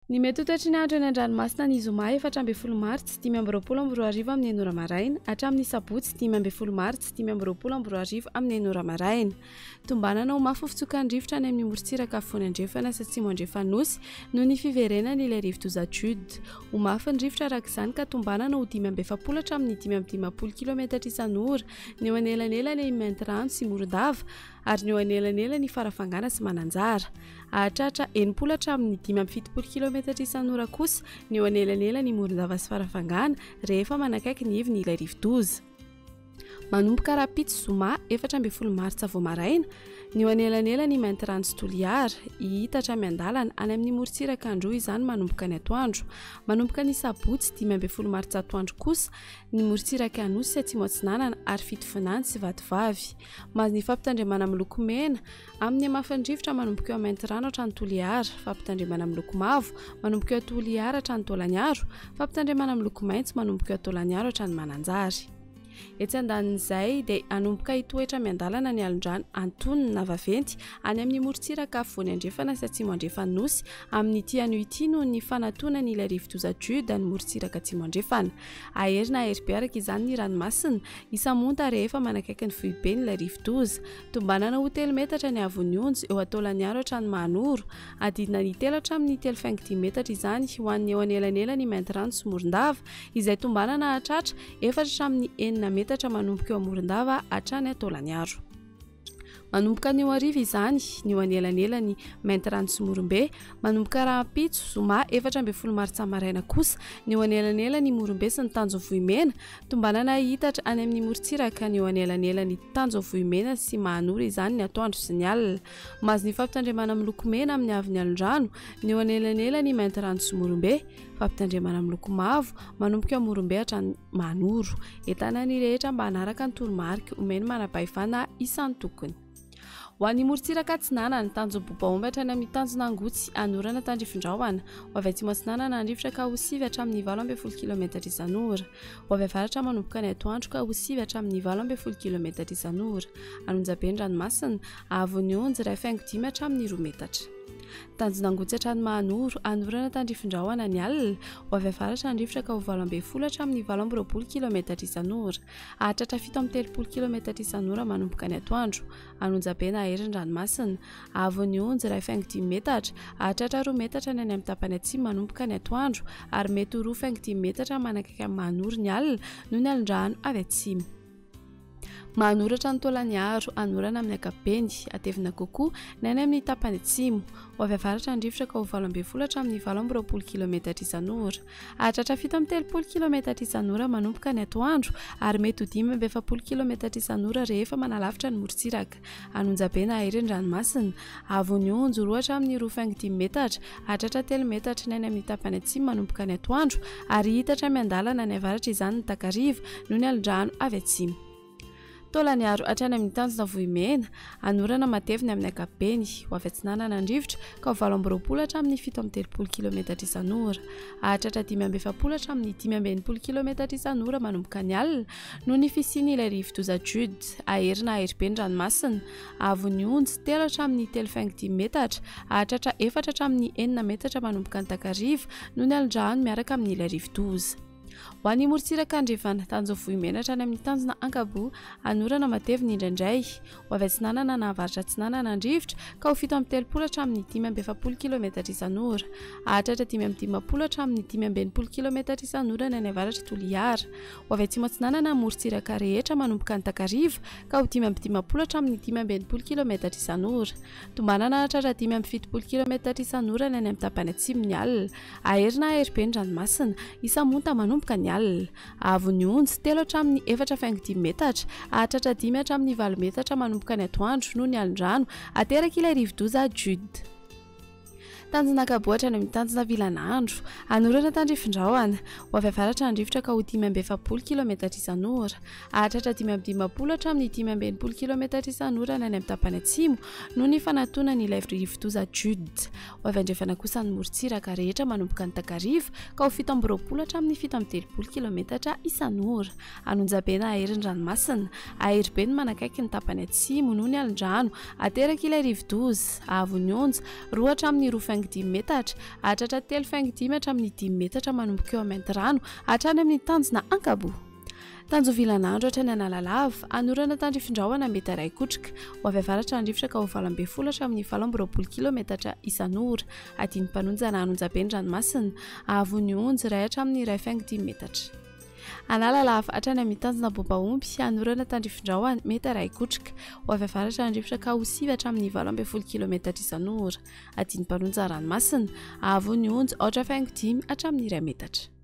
Ny mety ho toetry ny andro eny an-dranomasina ny zoma 14 martsa 2025 amin'ny enina ora maraina hatramin'ny sabotsy 15 martsa 2025 amin'ny enina ora maraina. Tombanana ho mafy ho fitsokan'ny rivotra any amin'ny morontsiraka afovoany andrefana sy atsimo andrefan'ny Nosy noho ny fiverenany ilay rivodoza Jude. Ho mafy ny rivotra araka izany ka tombanana ho 45 hatramin'ny 55 kilometatra isan'ora ny eo anelanelan'i Maintirano sy Morondava ary ny eo anelanelan'i Farafangana sy Mananjara. Hahatratra 60 hatramin'ny 75 kilometatra isan'ora kosa ny eo anelanelan'i Morondava sy Farafangana rehefa manakaiky ny ivony ilay rivodoza. Manomboka rahampitso zoma 14 martsa vao maraina, ny eo anelanelan'i Maintirano sy Toliara, hihitatra miandalana any amin'ny morontsiraka Androy izany manomboka ny atoandro. Manomboka ny sabotsy 15 martsa atoandro kosa ny morontsiraka Anosy sy Atsimo Atsinanana ary Fitovinany sy Vatovavy. Mahazo ny fampitandremana miloko mena Amin'ny hamafin'ny rivotra manomboka eo Maintirano hatrany Toliara, fampitandremana miloko mavo manomboka eo Toliara hatrany Taolagnaro, fampitandremana miloko maitso manomboka eo Taolagnaro hatrany Mananjary. Etsy andanin'izay dia hanomboka hitoetra miandalana ny alondrano antonony na vaventy any amin'ny morontsiraka afovoany andrefana sy atsimo andrefan'ny Nosy amin'ity anio ity noho ny fanatonany ilay rivodoza Jude ny morontsiraka atsimo andrefana. Hahery na hahery be araka izany ny ranomasina hisamonta rehefa manakaiky ny foibeny ilay rivodoza. Tombanana ho telo metatra ny haavon'ny onja eo Taolagnaro hatrany Mahanoro. Adidina ny telo hatramin'ny telo faingo dimy metatra izany ho an'ny eo anelanelan'i Maintirano sy Morondava, izay tombanana hahatratra efatra hatramin'ny enina metatra manomboka eo Morondava hatrany Taolagnaro. Manomboka anio hariva izany ny eo anelanelan'i Maintirano sy Morombe. Manomboka rahampitso, zoma 14 martsa maraina kosa ny eo anelanelan'i Morombe sy ny Tanjona Vohimena. Tombanana hihitatra any amin'ny morontsiraka ny eo anelanelan'i Tanjona Vohimena sy Mahanoro izany ny atoandro sy ny alina. Mahazo ny fampitandremana miloko mena amin'ny haavon'ny alondrano ny eo anelanelan'i Maintirano sy Morombe. Fampitandremana miloko mavo manomboka eo Morombe hatrany Mahanoro. Entanina ny rehetra mba hanaraka ny toromarika omen'ny manam-pahefana isan-tokony. Ho an'ny morontsiraka atsinanana, tanjon'ny Bobaomby hatrany amin'ny tanjona Angotsy, Anorana tandrifindrahona. Ho avy atsimo atsinanana ny rivotra ka ho sivy hatramin'ny 18 kilometatra isan'ora. Ho avy avaratra manomboka ny atoandro ka ho sivy hatramin'ny 18 kilometatra isan'ora. Anonjabe ny ranomasina, haavon'ny onjy iray faingo dimy hatramin'ny roa metatra. Tanjona Angotsy hatrany Mahanoro, Anorana tandrifindrahona ny alina. Ho avy avaratra ny rivotra ka ho 18 hatramin'ny 28 kilometatra isan'ora. Hahatratra 37 kilometatra isan'ora manomboka ny atoandro. An'Onjabe na Hery ny ranomasina. Haavon'ny onjy 1,5 metatra. Hahatratra 2 metatra ny any amin'ny tapany atsimo manomboka ny atoandro ary mety ho 2,5 metatra manakaiky an'i Mahanoro ny alina noho ny alondrano avy atsimo. Mahanoratra ny Taolagnaro, hanorana amin'ny ankapobeny, hatevina kokoa ny any amin'ny tapany atsimo. Ho avy avaratra ny rivotra ka ho 18 hatramin'ny 28 kilometatra isan'ora. Hahatratra 37 kilometatra isan'ora manomboka ny atoandro ary mety ho 45 kilometatra isan'ora rehefa manalavitra ny morontsiraka. An'Onjabe na Hery ny ranomasina. Haavon'ny onjy roa hatramin'ny 2,5 metatra, hahatratra 3 metatra ny any amin'ny tapany atsimo manomboka ny atoandro ary hihitatra miandalana any avaratra izany ny takariva noho ny alondrano avy atsimo. Taolagnaro hatrany amin'ny tanjona Vohimena, hanorana matevina amin'ny ankapobeny, ho avy atsinanana ny rivotra ka ho 28 hatramin'ny 37 kilometatra isan'ora. Hahatratra 45 hatramin'ny 65 kilometatra isan'ora manomboka ny alina noho ny fisian'ilay rivodoza Jude. Hahery na hahery be ny ranomasina. Haavon'ny onjy, telo hatramin'ny 3,5 metatra, hahatratra efatra hatramin'ny enina metatra manomboka ny takariva noho ny alondrano miaraka amin'ilay rivodoza. Ho an'ny morontsiraka andrefana, tanjona Vohimena hatrany amin'ny tanjona Ankaboa, hanorana matevina indraindray. Ho avy atsinanana na avaratra atsinanana ny rivotra ka ho 37 hatramin'ny 45 kilometatra isan'ora. Hahatratra 55 hatramin'ny 65 kilometatra isan'ora ny any avaratr'i Toliara. Ho avy atsimo atsinanana ny morontsiraka rehetra manomboka ny takariva ka ho 55 hatramin'ny 65 kilometatra isan'ora. Tombanana hahatratra 75 kilometatra isan'ora ny any amin'ny tapany atsimo ny alina. Hahery na hahery be ny ranomasina. Hisamonta manomboka ny alina. Haavon'ny onjy, telo hatramin'ny 4,5 metatra. Hahatratra dimy hatramin'ny valo metatra manomboka ny atoandro noho ny alon-drano aterak' ilay rivodoza Jude. Tanjona Ankaboa hatrany amin'ny tanjona Vilanandro. Hanorana tandrifindrahona. Ho avy avaratra ny rivotra ka ho 45 kilometatra isan'ora. Hahatratra 55 hatramin'ny 65 kilometatra isan'ora ny any amin'ny tapany atsimo noho ny fanatonan'ilay rivodoza Jude. Ho avy andrefana kosa ny morontsiraka rehetra manomboka ny takariva ka ho 27 hatramin'ny 37 kilometatra isan'ora. An'Onjabe na Ahery ny ranomasina. Ahery be ny manakaiky ny tapany atsimo noho ny alondrano aterak'ilay rivodoza. Haavon'ny onja, 2 hatramin'ny 2. faingo dimy metatra, hahatratra telo faingo dimy hatramin'ny dimy metatra manomboka eo Maintirano hatrany amin'ny tanjona Ankaboa. Tanjovilanandro hatrany Analalava, hanorana tandrifin-drahona mety iray kotroka, ho avy avaratra ny rivotra ka ho 18 hatramin'ny 28 kilometatra isan'ora. Adin'ny mpanonja na hanonja be ny ranomasina, hahavon'ny onjy iray hatramin'ny iray faingo dimy metatra. Analalava hatrany amin'ny tanjona Bobaomby, hanorana tandrifin-drahona mety iray kotroka, ho avy avaratra ny rivotra ka ho sivy hatramin'ny 18 kilometatra isan'ora. Adin'ny mpanonja ranomasina, hahavon'ny onjy aotra faingo dimy hatramin'ny iray metatra.